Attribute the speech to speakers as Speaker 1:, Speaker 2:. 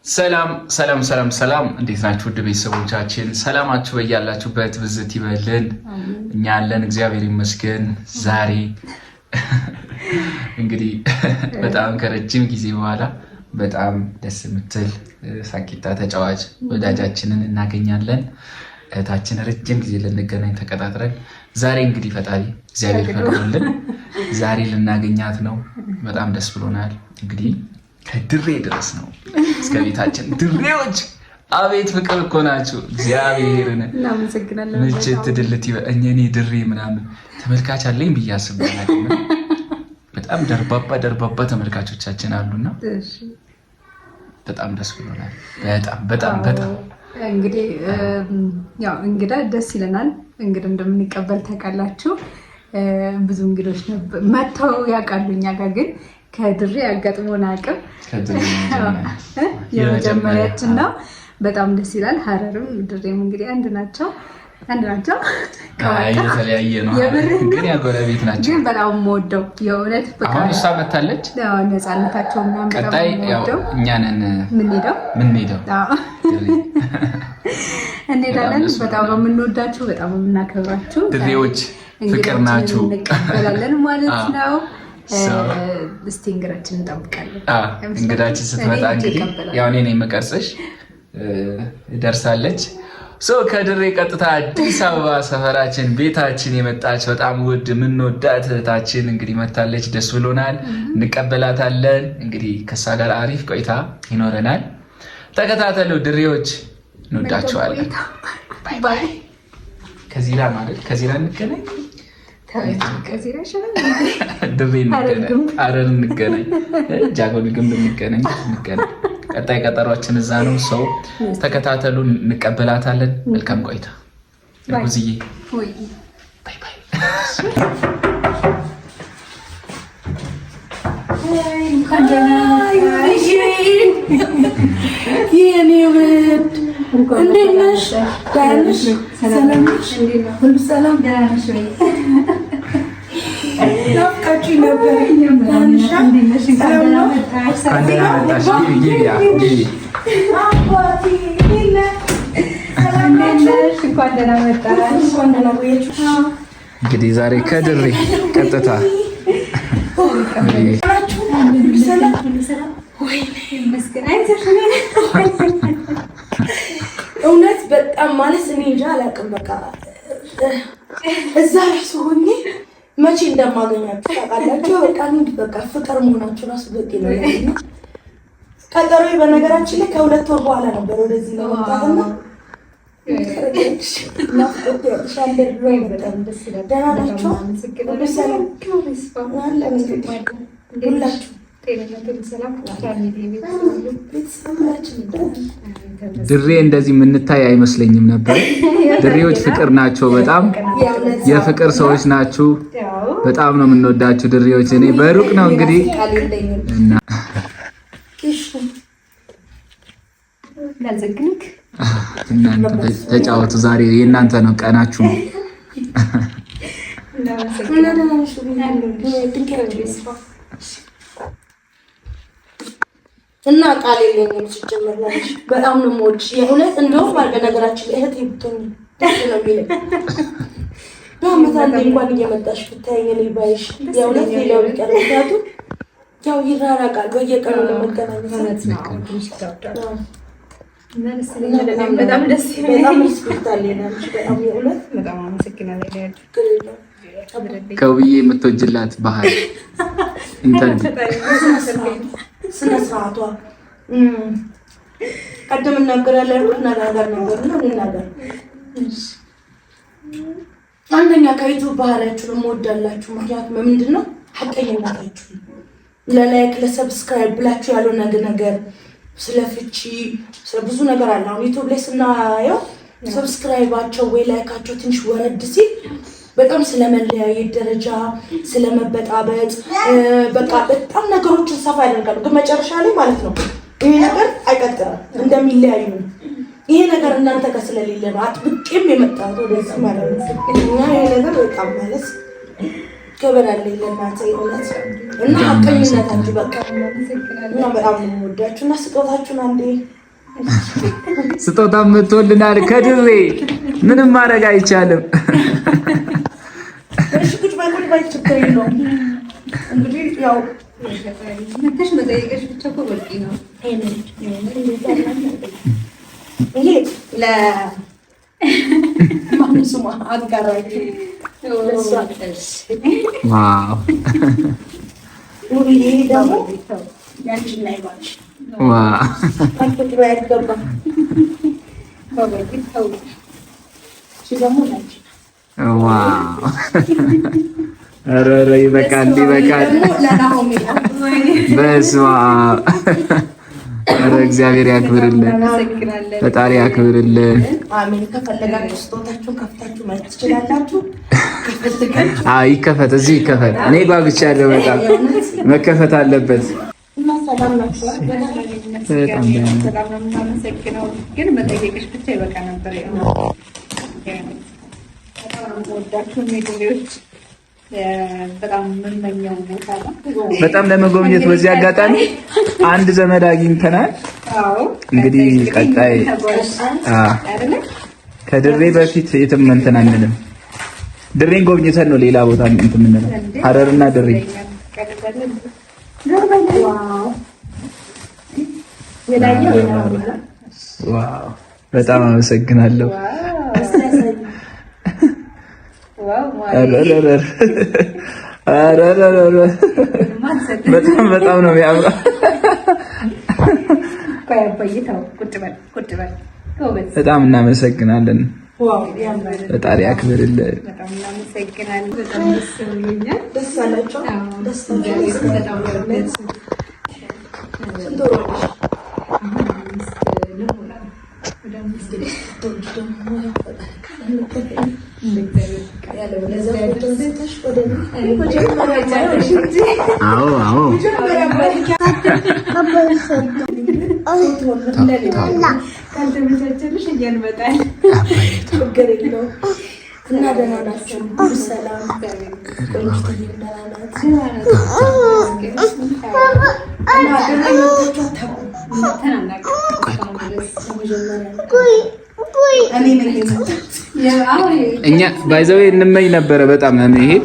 Speaker 1: ሰላም ሰላም ሰላም ሰላም፣ እንዴት ናችሁ ውድ ቤተሰቦቻችን? ሰላማችሁ በያላችሁበት ብዝት ይበልን። እኛ ያለን እግዚአብሔር ይመስገን። ዛሬ እንግዲህ በጣም ከረጅም ጊዜ በኋላ በጣም ደስ የምትል ሳቂታ ተጫዋች ወዳጃችንን እናገኛለን። እህታችን ረጅም ጊዜ ልንገናኝ ተቀጣጥረን ዛሬ እንግዲህ ፈጣሪ እግዚአብሔር ፈቅዶልን ዛሬ ልናገኛት ነው። በጣም ደስ ብሎናል። እንግዲህ ከድሬ ድረስ ነው እስከ ቤታችን። ድሬዎች አቤት ፍቅር እኮ ናችሁ። እግዚአብሔርን ምችት ድልት እኔ ድሬ ምናምን ተመልካች አለኝ ብዬ አስቤ በጣም ደርባባ ደርባባ ተመልካቾቻችን አሉና በጣም ደስ ብሎናል። በጣም በጣም በጣም
Speaker 2: እንግዲህ ያው እንግዳ ደስ ይለናል። እንግዳ እንደምንቀበል ታውቃላችሁ። ብዙ እንግዶች መጥተው ያውቃሉ። እኛ ጋር ግን ከድሬ ያጋጥሞን አቅም የመጀመሪያችን ነው። በጣም ደስ ይላል። ሀረርም ድሬም እንግዲህ አንድ ናቸው አንድ ናቸው።
Speaker 1: የተለያየ ነው ግን ያጎረቤት ናቸው።
Speaker 2: ግን በጣም የምወደው የእውነት
Speaker 1: አሁን እሷ መታለች።
Speaker 2: ነፃነታቸው ምናምን
Speaker 1: ቀጣይ እኛ ነን
Speaker 2: የምንሄደው
Speaker 1: ምንሄደው
Speaker 2: እንሄዳለን። በጣም ነው የምንወዳችሁ፣ በጣም ነው የምናከብራችሁ።
Speaker 1: ድሬዎች ፍቅር ናችሁ።
Speaker 2: እንቀበላለን ማለት ነው። እስቲ እንግዳችን እንጠብቃለን።
Speaker 1: እንግዳችን ስትመጣ እንግዲህ ያው እኔ ነኝ የምቀርጽሽ፣ ደርሳለች። ከድሬ ቀጥታ አዲስ አበባ ሰፈራችን ቤታችን የመጣች በጣም ውድ የምንወዳት እህታችን እንግዲህ መታለች። ደስ ብሎናል። እንቀበላታለን። እንግዲህ ከእሷ ጋር አሪፍ ቆይታ ይኖረናል። ተከታተሉ ድሬዎች፣ እንወዳቸዋለን። Bye bye። ከዚራ ማለት ከዚራ እንገናኝ፣ ድሬ እንገናኝ፣ ሀረር እንገናኝ፣ ጃጎል ግንብ እንገናኝ እንገናኝ። ቀጣይ ቀጠሯችን እዛ ነው። ሰው ተከታተሉ፣ እንቀበላታለን። መልካም ቆይታ ጉዝዬ። Bye bye።
Speaker 3: የኔ ውድ እንዴት ነሽ? ደህና ነሽ? ሰላም ነሽ? ሁሉ ሰላም? ናፍቃችሁኝ ነበር። ሰላም ነው?
Speaker 1: እንኳን ደህና መጣሽ። ግቢ ግቢ። እንግዲህ ዛሬ ከድሬ ቀጥታ
Speaker 3: እውነት በጣም ማለት እኔ እንጃ አላውቅም። በቃ እዛ ራሱ ሆኜ መቼ እንደማገኛችሁ ታውቃላችሁ። በቃ በቃ ፍቅር መሆናችሁ ራሱ በቂ ነው። ቀጠሮዬ በነገራችን ላይ ከ2 ወር በኋላ ነበር ወደዚህ ለመምጣትና ደህና ናችሁ? ሁላችሁ
Speaker 1: ድሬ እንደዚህ የምንታይ አይመስለኝም ነበር። ድሬዎች ፍቅር ናቸው። በጣም የፍቅር ሰዎች ናችሁ። በጣም ነው የምንወዳችሁ ድሬዎች። እኔ በሩቅ ነው እንግዲህ እናንተ ተጫወቱ። ዛሬ የእናንተ ነው፣ ቀናችሁ ነው።
Speaker 3: እና ቃል የለኝም ሲጀመር ላልሽ በጣም ነው የምወድሽ። የእውነት እንደውም አለ ነገራችን ላይ እህቴ ብትሆኚ ደስ ነው የሚለኝ። በአመት አንዴ እንኳን እየመጣሽ ብታይኝ እኔ ባይሽ የእውነት ሌላው ቢቀር ምክንያቱም ያው ይራራቃል በየቀኑ ለመገናኘት
Speaker 2: በጣም ደስ
Speaker 3: በጣም respect አለኝ ላልሽ በጣም የእውነት
Speaker 2: በጣም አመሰግናለሁ።
Speaker 1: ከውብዬ የምትወጅላት ባህል interview
Speaker 3: ስነ ስርዓቷ ቀደም እናገራለን ያልኩት ነገር ነበርና እንናገር። አንደኛ ከ YouTube ባህሪያችሁን እምወዳላችሁ ምክንያቱም ምንድን ነው ሀቀኝነታችሁ፣ ለ like ለ subscribe ብላችሁ ያልሆነ ነገር ስለ ፍቺ ስለ ብዙ ነገር አለ። አሁን YouTube ላይ ስናየው subscribe ኣቸው ወይ like ኣቸው ትንሽ ወረድ ሲል በጣም ስለመለያየት ደረጃ ስለመበጣበጥ በቃ በጣም ነገሮችን ሰፋ ያደርጋሉ። ግን መጨረሻ ላይ ማለት ነው ይሄ ነገር አይቀጥልም እንደሚለያዩ ነው። ይሄ ነገር እናንተ ጋር ስለሌለ ነው አጥብቄም የመጣሁት ወደዚህ ማለት ነው። እና ይሄ ነገር በጣም ማለት ክብር አለኝ ለእናንተ የእውነት እና ሀቀኝነታችሁ በቃ እና በጣም ነው የምወዳችሁ። እና ስጦታችሁን አንዴ
Speaker 1: ስጦታ መጥቶልናል ከድሬ ምንም ማድረግ አይቻልም።
Speaker 3: እሺ ቁጭ በይ ቁጭ በይ ችግር የለውም። እንግዲህ ያው
Speaker 2: መተሽ መጠየቅሽ ብቻ እኮ በቂ ነው።
Speaker 3: ይሄ ለማን ስሟ አጋራችሁ
Speaker 1: wow
Speaker 3: ይሄ ደግሞ ያንቺና ይባልሽ
Speaker 1: wow
Speaker 3: ቁጭ በይ አይገባም። እሺ ደግሞ ላንቺ
Speaker 1: wow! ኧረ ኧረ ይበቃል ይበቃል።
Speaker 3: ደግሞ ለናሆሜ ነው።
Speaker 1: በስመ አብ። ኧረ እግዚአብሔር ያክብርልን፣
Speaker 2: እናመሰግናለን።
Speaker 1: ፈጣሪ ያክብርልን።
Speaker 3: አሜን። ከፈለጋችሁ ስጦታችሁን ከፍታችሁ ማየት ትችላላችሁ። ከፈለጋችሁ
Speaker 1: አዎ ይከፈት፣ እዚሁ ይከፈት። እኔ ጓጉቻለሁ በጣም መከፈት አለበት።
Speaker 3: እና ሰላም ናችሁ?
Speaker 1: በጣም ደህና ነን።
Speaker 2: በጣም ነው የምናመሰግነው። ግን መጠየቅሽ ብቻ ይበቃ ነበር። በጣም ነው የምወዳችሁ ሜድሬዎች። በጣም የምመኘው ቦታ ነው።
Speaker 1: በጣም ለመጎብኘት በዚህ አጋጣሚ አንድ ዘመድ አግኝተናል።
Speaker 2: አዎ
Speaker 1: እንግዲህ ቀጣይ
Speaker 2: ተጓዥ አይደለ?
Speaker 1: ከድሬ በፊት የትም እንትን አንልም። ድሬን ጎብኝተን ነው ሌላ ቦታ እንትን የምንለው። ሀረርና ድሬ
Speaker 2: wow
Speaker 1: wow! በጣም አመሰግናለሁ።
Speaker 2: wow
Speaker 1: ኧረ ኧረ ኧረ ኧረ ኧረ በጣም በጣም ነው የሚያምረው።
Speaker 2: ቆይ አባዬ ተው፣ ቁጭ በል ቁጭ በል ጎበዝ።
Speaker 1: በጣም እናመሰግናለን።
Speaker 3: wow ያምራል።
Speaker 1: ፈጣሪ ያክብርልን።
Speaker 2: በጣም እናመሰግናለን። በጣም ደስ ብሎኛል።
Speaker 3: ደስ አላቸው። ደስ አላቸው።
Speaker 2: በጣም ደስ
Speaker 3: ስንት ወር ሆነሽ?
Speaker 2: አሁን 5 ልሞላ ነው። ወደ 5
Speaker 3: ወንድ ደግሞ ያው ፈጣሪ ካለ
Speaker 2: እንደ እግዚአብሔር ፈቃድ።
Speaker 3: ያለበለዚያ ፎቶ አንስተሽ ወደ እኔ መጀመሪያ
Speaker 1: አዎ አዎ
Speaker 2: ካልተመቻቸልሽ እኛ እንመጣለን።
Speaker 3: ችግር የለውም። እና ደህና ናችሁ? ሁሉ ሰላም? ቆንጅትዬም ደህና ናት? እና ደህና መታችሁ አታውቁም?
Speaker 2: ተናናቅም።
Speaker 3: ለመጀመሪያ ነው። እኔ ነኝ የመጣሁት።
Speaker 1: እኛ by the way እንመኝ ነበረ በጣም መሄድ።